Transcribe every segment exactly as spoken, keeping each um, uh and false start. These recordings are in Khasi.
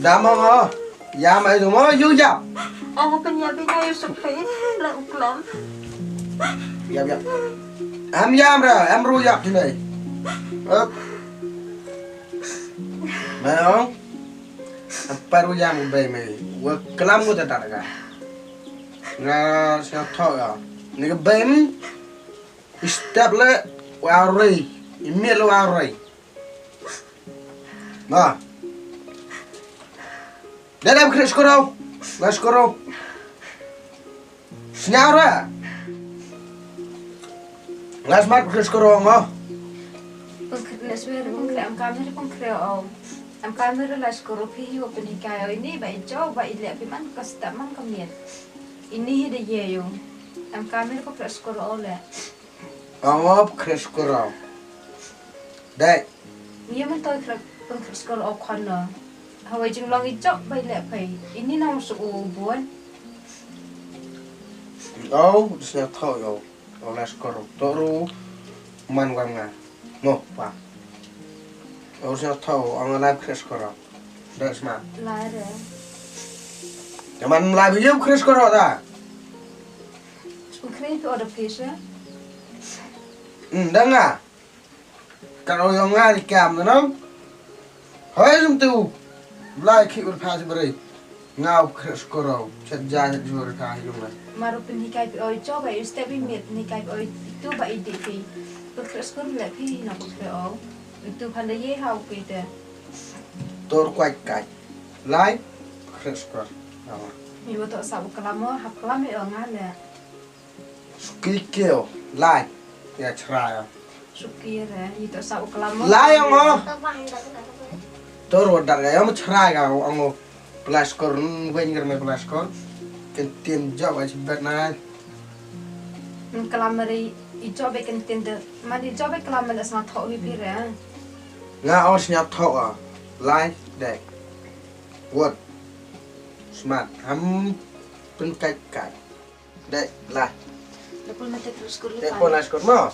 Dam mo, yam ai tu mo, yu yap. Ong pynïap ïa nga ïa u Sukri, la u klam. Yap, yap. Em yam ra, em ru yap tu nai. Hop. Mai ong. Em pat ru yam u bei mai. Wa klam ngut ta ka. Nga sngewthuh ïa. Ni ka bei mi. I step le wa rei. I miet le wa rei. Ba. Dei dei, khreh skur ïa u. Khreh skur ïa u. Sñiaw re. Nga smat khreh skur ïa u mo. Pun khreh, ne swer pun khreh, em kam re pun khreh o. Em kam re la skur ïa u phi, u pynhikai o ini ba i jaw ba i leh phi man ka step man ka miet. Ini hi de ye ïa u. Em kam re pun khreh skur ïa u le. Ong o, khreh skur ïa u. Dei. Ngi ïa mynta khreh, pun khreh skur ïa u khun no. Hawei jinglong i jop bai leh phai. Ini na u suk u bun. O, sñiawthooh ïa u. O, la skur ïa u. To ru man wam nga. Mo, pa. O, sñiawthooh, ong la khreh skur ïa u. Dei sma. La re. Te man la bi ïa u khreh skur ïa u ta. Suk khreh tu order pisa. Hmm, da nga. Ka ro yong nga ri kam na nong. Hoi jum tu. Blai ki ur pha si bri. Nga u khreh skur ïa u. Chet ja chet jur ka hi lum na. Maru pynhikai phi oi cho ba i step i miet pynhikai phi oi tu ba i di phi. Pun khreh skur le phi na pun khreh o. Itu phan da ye ha u phi te. Tor kwat kat. Lai khreh skur. Awa. Mi wa to sa u klam o, hap klam i o nga le. Suki keo, lai. Ya chrai ya. Suki re, i to sa u klam o. Lai ong o. Tor wa dar ya, ong chrai ya, ong o. Plaskur, wen ger me plaskur. Ken tien jop wa chibet na. Klam re, i jop e ken tien de. Man i jop e klam le sma thok hi pi re. Nga ong sñiawthooh a. Lai, dek. Wot. Smat. Ham pun kat kat. Dek, la. Dek pun mate khreh skur. Dek pun la skur mo.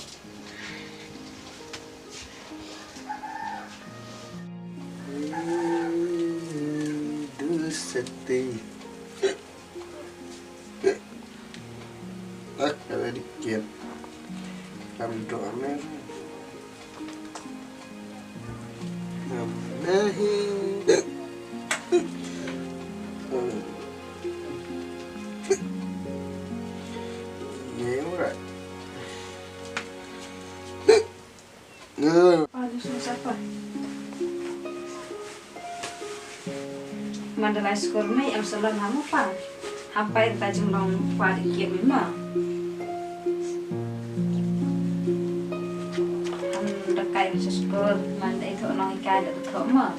Du seti. Ak, ada dikit. Kam do amer. Nahi. Ye, alright. Aduh, siapa? Mandalay skur me em salon hamu pa. Hampai ta jinglong pa di kiam ma. Ham dakai me skur mandai tho nong ikai da tho ma.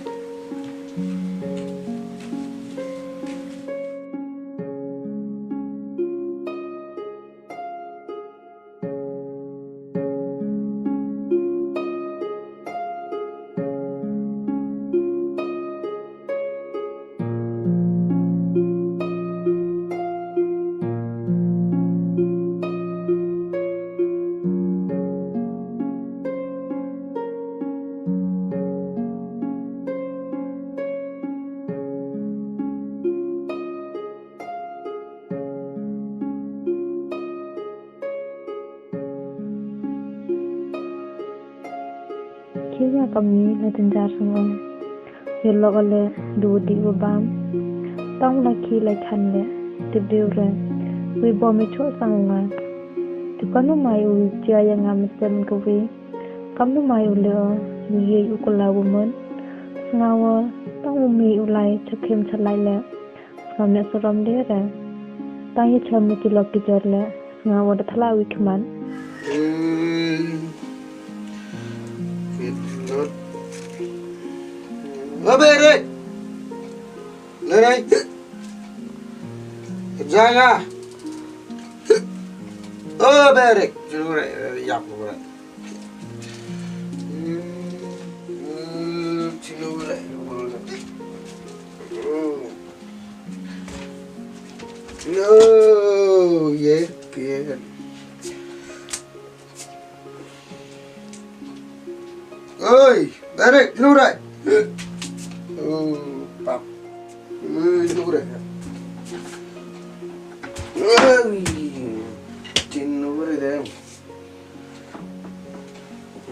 Khie ïa ka mi la jynjar sngewbha. Ïa lok ale du dih u bam. Tang la khie la khan le. Tip dei u re. Wi bom i choh sang u nga. Tip ka nu mai u jia ïa nga me sem ka wi. Kam nu mai u le o. Wi ye u kula u mon. Sngawa. Tang u mi u lai cha khem cha lai le. Ngam ne sarom de re. Tang ïa chem ki lok ki jor le. Nga wa da thala wi khmat. Wa bere. Lere. Janga. O bere. Jure yap bere. No, ye, ke. Oi, Derek, no, right. Oh, pap. Ui, tin ure. Ui, tin ure de.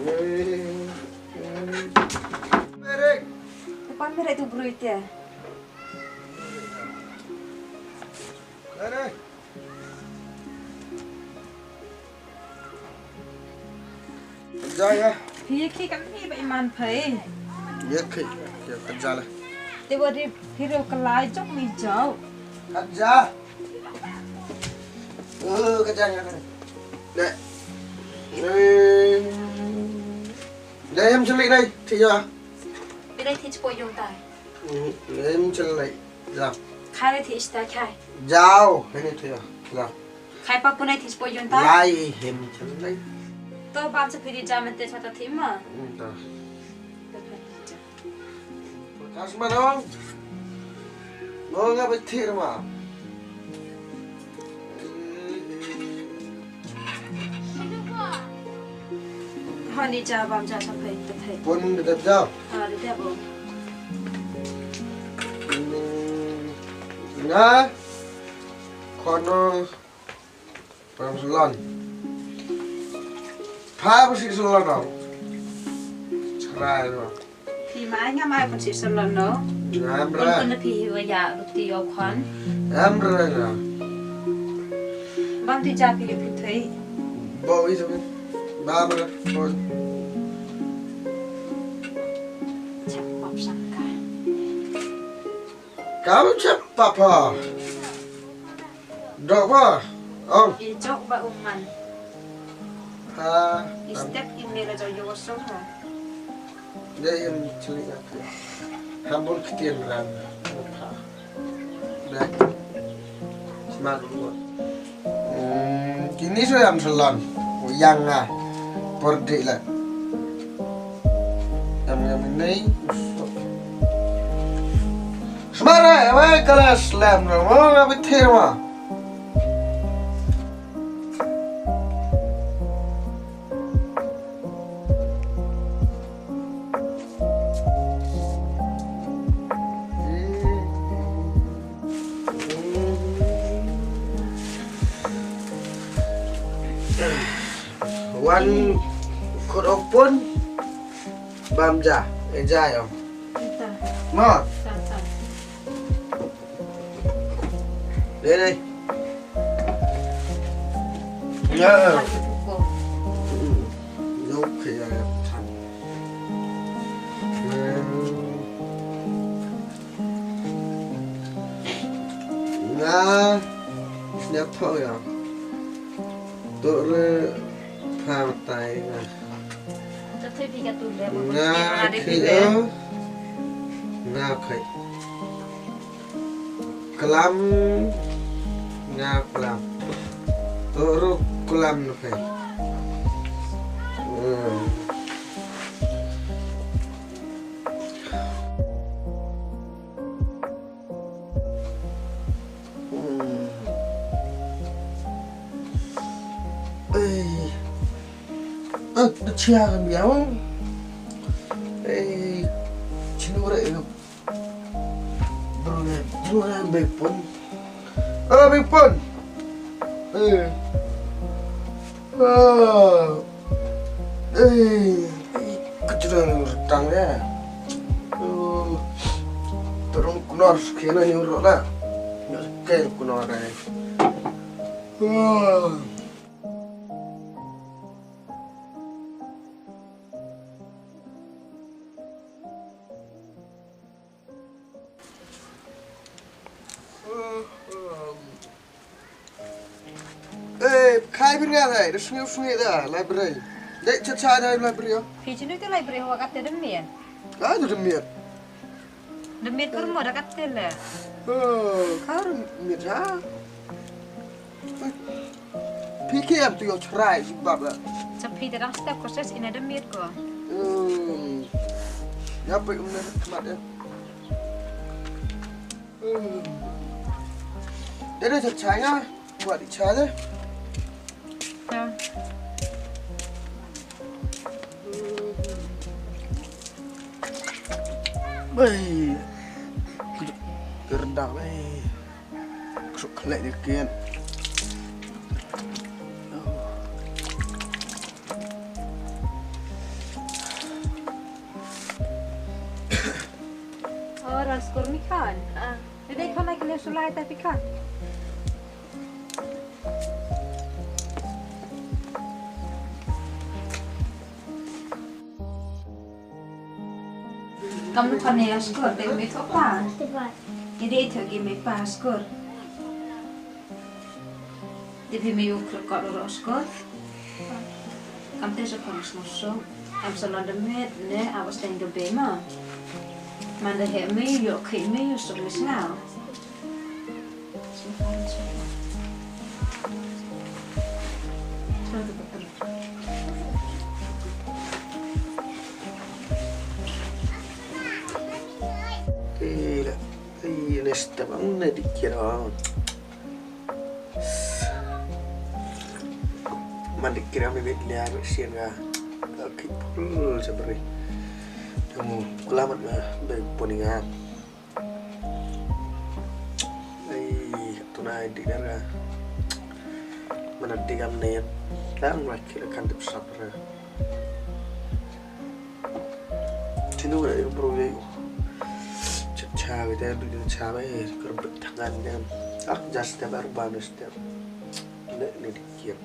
Ui. Merek. Te pan merek tu brui te. Merek. Ka ja ïa. Phi ïa ki kan phi ba iman phai. Ïa ki, ïa ka ja la. Te wa ri phi ro ka lai jok mi jok. Ka ja. Oh, ka ja ïa ka. Le. Le em chali nai, thi ja. Phi nai thi chpo yung tai. Le em chali. Ja. Khai nai thi ista khai. Jao, he ni thi ja. Ja. Khai pa pune thi chpo yun ta. Lai hem chen lai. To bam sa phiri jam te chata thi ma. Hmm, ta. To phiri jam. Kas ma dong. Ngo nga ba thi ma. Hani ja bam ja sa phai ta thai. Pun de ja. Ha de ja bo. Nga kono Pam salon. Pha pasi salon no. Chrai no. Phi ma nga ma pasi salon no. Ngam ra. Pun pun phi wa ya ruti yo khan. Ngam ra nga. Bam ti ja phi phi thei. Bo i sa. Bam ra. Bo. Chap pap sangka. Kam chap papa. Dok ba? Ong. I jok ba u man. Ha. I step i mela jok yo song ha. Dei em chili ka. Hambul ktien ran. Ha. Dei. Smart work. Hmm, kini so yang salon. Yang ah. Por dei la. Yang yang ini. Smart eh, wei kala slam no. Mo na bitir ma. Wan khot ok pun bam ja, e ja ïa. Mo. Dei dei. Ya. Yok ya ya. Nga nya pho ya. To re pha tai nga. Nga khi o. Nga khi. Klam nga klam. To ru klam na phe. Hmm. Hmm. Ei. Ah, da chia kan biaw. Ei. Chinu re. Bro, bro, big pun. Ah, big pun. Eh. Ah. Eh, ka jrang tang ya. Oh. Terung kunor kena ni urut lah. Nyo ke kunor ai. Oh. Eh, khai bin nga dai, da sngew sngew da library. Dei cha cha da library yo. Phi chinu te library wa kat te dem miet. Ka tu dem miet. Dem miet kur mo da kat te le. Oh, ka dem miet ha. Phi ki em tu yo chrai si bab la. Cha phi te dang step ko ses ina dem miet ko. Hmm. Ya pe um ne khmat ya. Dei dei chak chai nga. Buat di chai dei. Bai. Kyrdan eh. Ksuk khlek di kian. Oh, ras kur mi khan. Ah. Dei dei khan ai kene sulai ta pi khan. Kam nu kane ya skur, te me tho pa. Ide tho ki me pa skur. Te phi me u khlek kot ro skur. Kam te sa pang skur so. Am sa lon de met ne awas teng de be ma. Man de he me yo khi me yo so me snau. Ila, ila step ang na di kira. Man di kira mi bit lia mi sien ga. Ka ki pul sabri. Kamu kulamat ga be puninga. Ai, tu na ai di dara. Mana di kam ne. Kan laki kan dep sapra. Tinu na yu bro ye. Cha cha we da du cha we, kar bet tangan ne. Ah, just step ar banus step. Ne ne di kira.